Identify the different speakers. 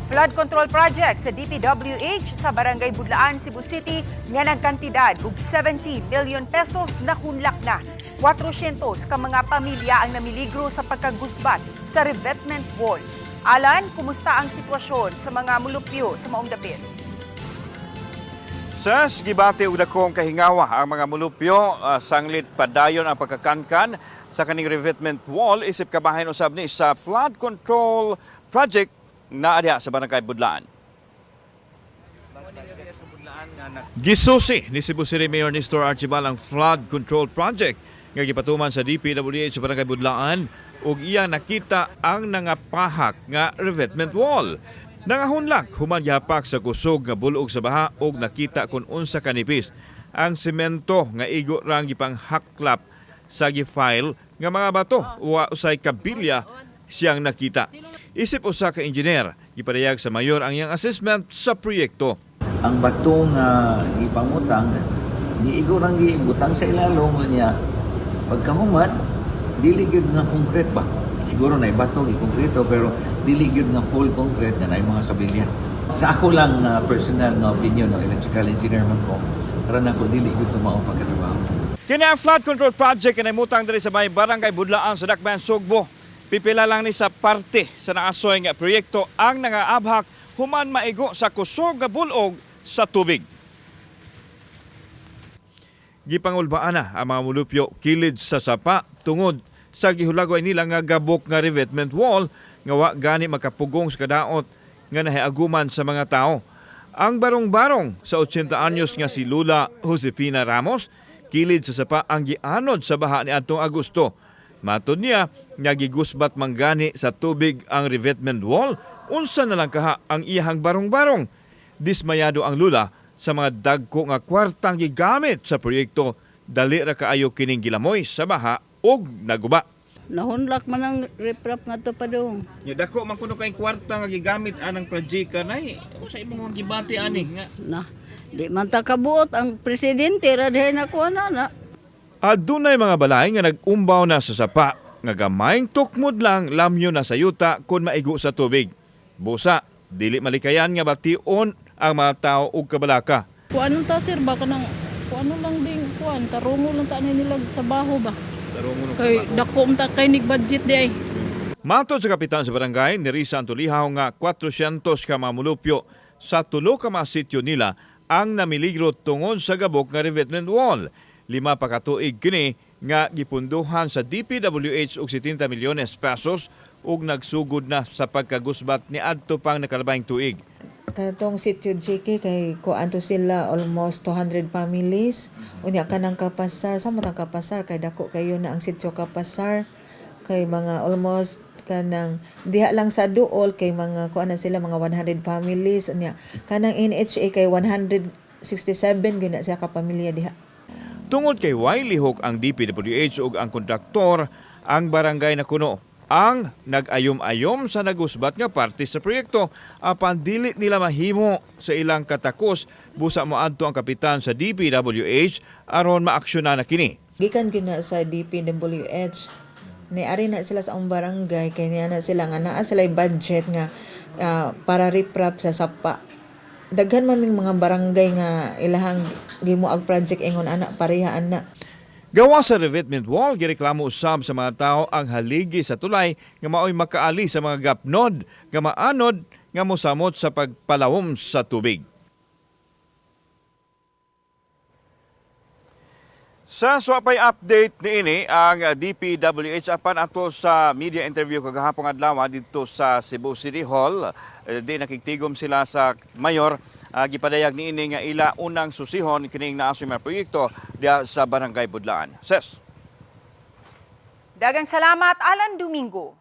Speaker 1: Flood control project sa DPWH sa Barangay Budlaan, Cebu City nga nagkantidad og 70 million pesos nahunlak na. 400 ka mga pamilya ang namiligro sa pagkagusbat sa revetment wall. Alan, kumusta ang sitwasyon sa mga mulupyo sa maong dapit?
Speaker 2: Sa gibati og dakong kahingawa ang mga mulupyo sanglit padayon ang pagkakankan sa kaning revetment wall isip kabahin usab ni sa flood control project na adya sa Barangay Budlaan. Gisusi ni Cebu City Mayor Nestor Archibald ang flood control project nga gipatuman sa DPWH sa Barangay Budlaan ug iyang nakita ang nangapahak nga revetment wall. Nangahunlak human gihapak sa kusog nga bulog sa baha ug nakita kung unsa kanipis ang semento nga igo rang gipanghaklap sa gi-file nga mga bato. Wa usay kabilya siyang nakita. Isip usa ka engineer, gipadayag sa mayor ang iyang assessment sa proyekto.
Speaker 3: Ang bato nga gipangutang, giigo rang gibutang sa ilalom niya. Pagkahuman, dili gyud nga concrete ba. Siguro na bato gi-konkreto, pero dili gyud nga full concrete na naay mga kabilya. Sa ako lang na personal nga opinion, no, electrical engineer man ko, karon ako dili gyud mao pagkatrabaho.
Speaker 2: Kini ang flood control project nga naimutang diri sa may Barangay Budlaan sa Dakbayan, Sugbo. Pipila lang ni sa parte sa naasoy nga proyekto ang nangaabhak human maigo sa kusog nga bulog sa tubig. Gipangulbaan na ang mga mulupyo kilid sa sapa tungod sa gihulagway nila nga gabok nga revetment wall nga wa gani makapugong sa kadaot nga nahiaguman sa mga tao. Ang barong-barong sa 80 anyos nga si Lula Josefina Ramos, kilid sa sapa ang gianod sa baha ni adtong Agosto. Matod niya nga gigusbat manggani sa tubig ang revetment wall, unsa na lang kaha ang iyahang barong-barong. Dismayado ang lula sa mga dagko nga kwartang gigamit sa proyekto, dali ra kaayo kining gilamoy sa baha ug naguba.
Speaker 4: Nahunlak man ang riprap nga to padung.
Speaker 2: Nya dako man kuno kay kwarta nga gigamit anang project nay, usa imong gibati ani nga
Speaker 4: Na, di man ta kabuot ang presidente ra dihay nakuha na na.
Speaker 2: Adunay mga balay nga nag-umbaw na sa sapa nga gamayng tukmod lang lamyo na sa yuta kon maigo sa tubig. Busa, dili malikayan nga bation ang mga tao og kabalaka.
Speaker 5: Kung anong ta, sir, baka nang kung ano lang ding kuan, tarungo lang ta ni nila trabaho ba. Kay dako ta kay nig budget di ay.
Speaker 2: Matod sa kapitan sa barangay, ni Risa Antulihaw nga 400 ka mga mulupyo sa tulo ka mga sityo nila ang namiligro tungod sa gabok nga revetment wall. 5 pa ka tuig kini nga gipunduhan sa DPWH og 70 milyones pesos ug nagsugod na sa pagkagusbat ni adto pang nakalabayng tuig.
Speaker 6: Katong sitio JK kay kuan to sila almost 200 families. Unya kanang Kapasar, sa tang Kapasar kay dako kayo na ang sitio Kapasar kay mga almost kanang diha lang sa Duol kay mga kuan na sila mga 100 families. Unya kanang NHA kay 167 gyud na siya ka pamilya diha.
Speaker 2: Tungod kay way lihok ang DPWH ug ang kontraktor, ang barangay na kuno ang nag-ayom-ayom sa nagusbat nga parte sa proyekto apan dili nila mahimo sa ilang katakos busa moadto ang kapitan sa DPWH aron maaksyonan na kini.
Speaker 6: Gikan gyud na sa DPWH ni ari na sila sa among barangay kay niya na sila nga naa sila budget nga para riprap sa sapa. Daghan man ming mga barangay nga ilahang gimuag project ingon ana, pareha ana.
Speaker 2: Gawa sa revetment wall, gireklamo usab sa mga tao ang haligi sa tulay nga maoy makaali sa mga gapnod nga maanod nga mosamot sa pagpalawom sa tubig. Sa swapay update niini ang DPWH apan ato sa media interview kagahapon adlaw didto sa Cebu City Hall, di nakigtigom sila sa mayor, gipadayag niini nga ila unang susihon kining naasoy mga proyekto diha sa Barangay Budlaan. Ses.
Speaker 1: Daghang salamat, Alan Domingo.